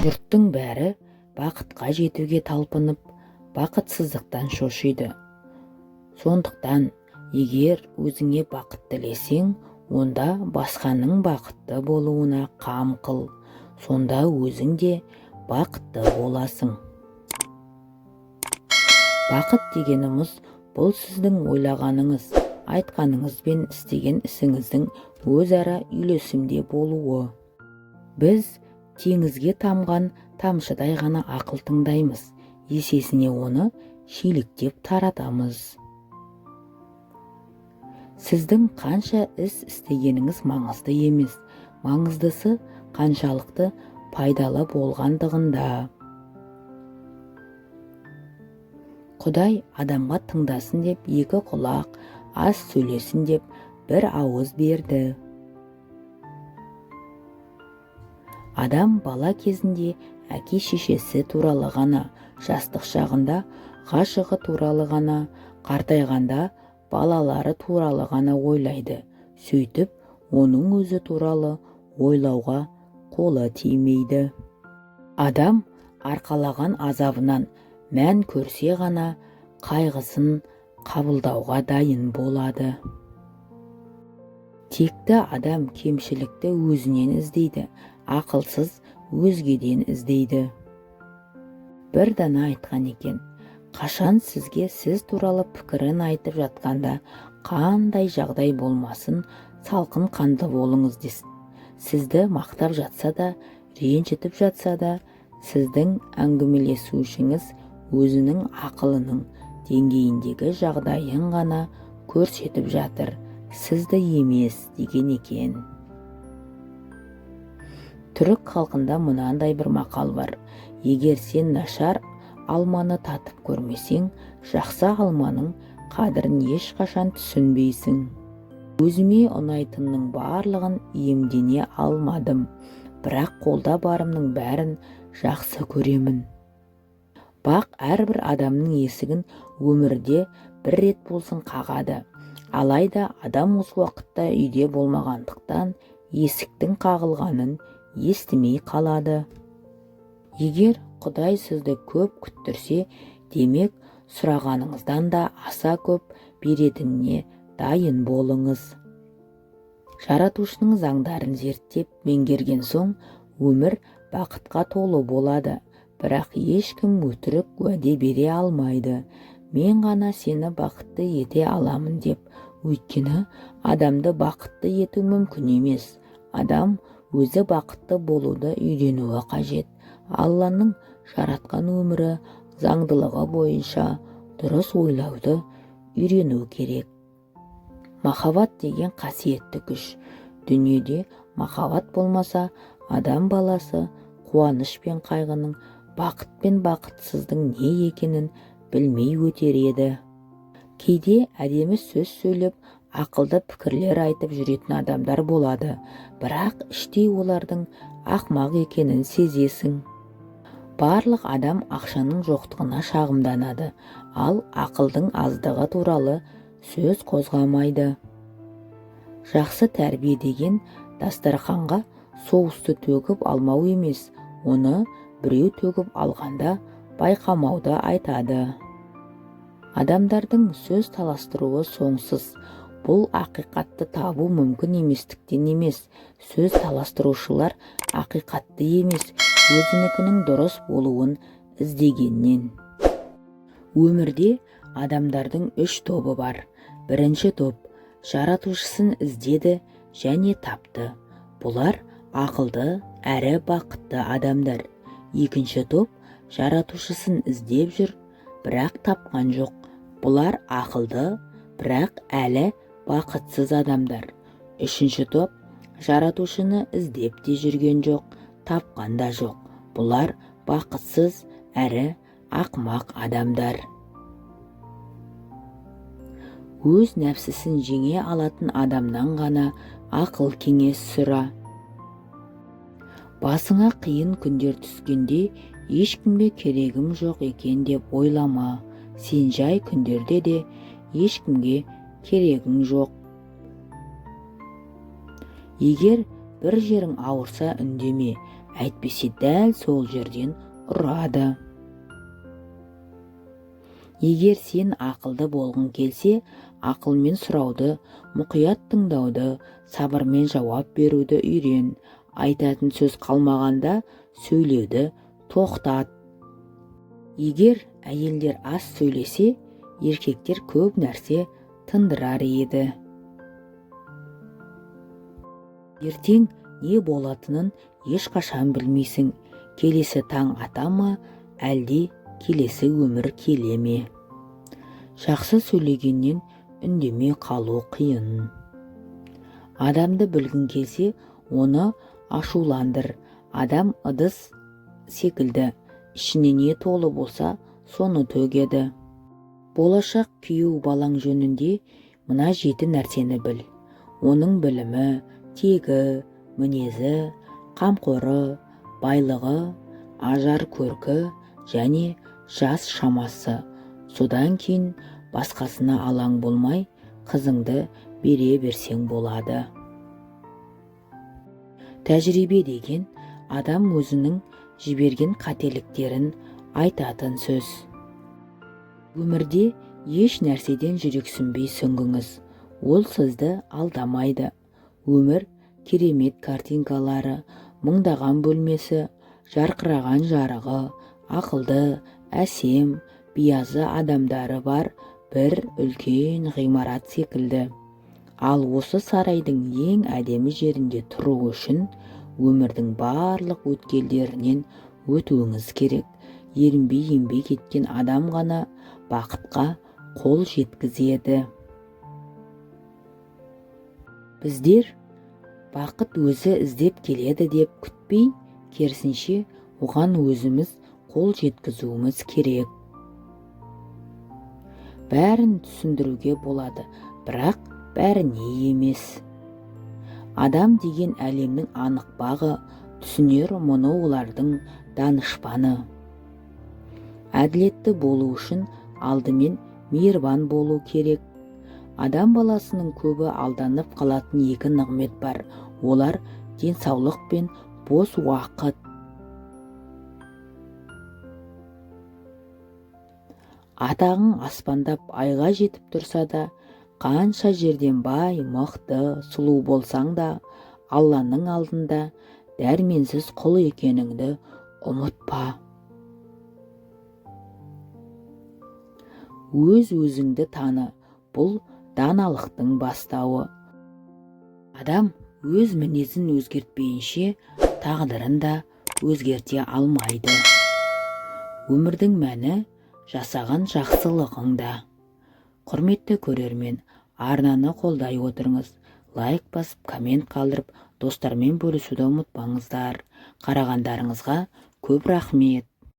Жұрттың бәрі бақытқа жетуге талпынып, бақытсыздықтан шошиды. Сондықтан, егер өзіңе бақыт тілесең, онда басқаның бақытты болуына қам қыл. Сонда өзің де бақытты боласың. Бақыт дегеніміз бұл сіздің ойлағаныңыз, айтқаныңыз бен істеген ісіңіздің өзара үйлесімде болуы. Біз теңізге тамған тамшыдай ғана ақыл тыңдаймыз, есесіне оны шелектеп таратамыз. Сіздің қанша іс істегеніңіз маңызды емес, маңыздысы қаншалықты пайдалы болғандығында. Құдай адамға тыңдасын деп екі құлақ, аз сөйлесін деп бір ауыз берді. Адам бала кезінде әке-шешесі туралы ғана, жастық шағында ғашығы туралы ғана, қартайғанда балалары туралы ғана ойлайды. Сөйтіп, оның өзі туралы ойлауға қолы тимейді. Адам арқалаған азабынан мән көрсе ғана қайғысын қабылдауға дайын болады. Текті адам кемшілікті өзінен іздейді, ақылсыз өзгеден іздейді. Бір дана айтқан екен, қашан сізге сіз туралы пікірін айтып жатқанда қандай жағдай болмасын салқын қанды болыңыз десін. Сізді мақтап жатса да, ренжітіп жатса да, сіздің әңгімелесушіңіз өзінің ақылының деңгейіндегі жағдайын ғана көрсетіп жатыр, сізді емес деген екен. Түрік халқында мынандай бір мақал бар. Егер сен нашар алманы татып көрмесең, жақсы алманың қадірін ешқашан түсінбейсің. Өзіме ұнайтынның барлығын иемдене алмадым, бірақ қолда барымның бәрін жақсы көремін. Бақ әрбір адамның есігін өмірде бір рет болсын қағады. Алайда адам осы уақытта үйде болмағандықтан есіктің қағылғанын естімей қалады. Егер Құдай сізді көп күттірсе, демек сұрағаныңыздан да аса көп беретініне дайын болыңыз. Жаратушының заңдарын зерттеп меңгерген соң өмір бақытқа толы болады, бірақ ешкім өтірік уәде бере алмайды. Мен ғана сені бақытты ете аламын деп, өйткені адамды бақытты ету мүмкін емес. Адам өзі бақытты болуды үйренуі қажет. Алланың жаратқан өмірі заңдылығы бойынша дұрыс ойлауды үйрену керек. Махаббат деген қасиетті күш. Дүниеде махаббат болмаса, адам баласы қуаныш пен қайғының, бақыт пен бақытсыздың не екенін білмей өтер еді. Кейде әдемі сөз сөйлеп, ақылды пікірлер айтып жүретін адамдар болады, бірақ іштей олардың ақмақ екенін сезесің. Барлық адам ақшаның жоқтығына шағымданады, ал ақылдың аздығы туралы сөз қозғамайды. Жақсы тәрбие деген дастарханға соусты төгіп алмау емес, оны біреу төгіп алғанда байқамауды айтады. Адамдардың сөз таластыруы соңсыз. Бұл ақиқатты табу мүмкін еместіктен емес, сөз таластырушылар ақиқатты емес, өзінікінің дұрыс болуын іздегеннен. Өмірде адамдардың үш тобы бар. Бірінші топ жаратушысын іздеді және тапты. Бұлар ақылды әрі бақытты адамдар. Екінші топ жаратушысын іздеп жүр, бірақ тапқан жоқ. Бұлар ақылды, бірақ әлі бақытсыз адамдар. Үшінші топ жаратушыны іздеп те жүрген жоқ, тапқан да жоқ. Бұлар бақытсыз әрі ақмақ адамдар. Өз нәпсісін жеңе алатын адамнан ғана ақыл кеңес сұра. Басыңа қиын күндер түскенде ешкімге керегім жоқ екен деп ойлама. Сен жай күндерде де ешкімге керегің жоқ. Егер бір жерің ауырса үндеме, Әйтпесе дәл сол жерден ұрады. Егер сен ақылды болғың келсе, ақылмен сұрауды, мұқият тыңдауды, сабырмен жауап беруді үйрен. Айтатын сөз қалмағанда сөйлеуді тоқтат. Егер әйелдер аз сөйлесе, еркектер көп нәрсе тындырар еді. Ертең не болатынын ешқашан білмейсің. Келесі таң ата ма, әлде келесі өмір келе ме? Жақсы сөйлегеннен үндемей қалу қиын. Адамды білгің келсе, оны ашуландыр. Адам ыдыс секілді, ішіне не толы болса, соны төгеді. Болашақ күйеу балаң жөнінде мына 7 нәрсені біл. Оның білімі, тегі, мінезі, қамқоры, байлығы, ажар көркі және жас шамасы. Содан кейін басқасына алаң болмай, қызыңды бере берсең болады. Тәжірибе деген адам өзінің жіберген қателіктерін айтатын сөз. Өмірде еш нәрседен жүрексінбей сүңгіңіз. Ол сізді алдамайды. Өмір керемет картинкалары, мыңдаған бөлмесі, жарқыраған жарығы, ақылды, әсем, биязы адамдары бар бір үлкен ғимарат секілді. Ал осы сарайдың ең әдемі жерінде тұру үшін өмірдің барлық өткелдерінен өтуіңіз керек. Ерінбей еңбек еткен адам ғана бақытқа қол жеткізеді. Біздер бақыт өзі іздеп келеді деп күтпей, керісінше оған өзіміз қол жеткізуіміз керек. Бәрін түсіндіруге болады, бірақ бәріне емес. Адам деген әлемнің анық бағы, түсінер мұны олардың данышпаны. Әділетті болу үшін алдымен мейірбан болу керек. Адам баласының көбі алданып қалатын 2 нығмет бар. Олар денсаулық пен бос уақыт. Атағың аспандап айға жетіп тұрса да, қанша жерден бай, мықты, сұлу болсаң да, Алланың алдында дәрменсіз құл екеніңді ұмытпа. Өз-өзіңді таны, бұл даналықтың бастауы. Адам өз мінезін өзгертпейінше, тағдырын да өзгерте алмайды. Өмірдің мәні жасаған жақсылығыңда. Құрметті көрермен, арнаны қолдай отырыңыз. Лайк басып, коммент қалдырып, достармен бөлісуді ұмытпаңыздар. Қарағандарыңызға көп рахмет.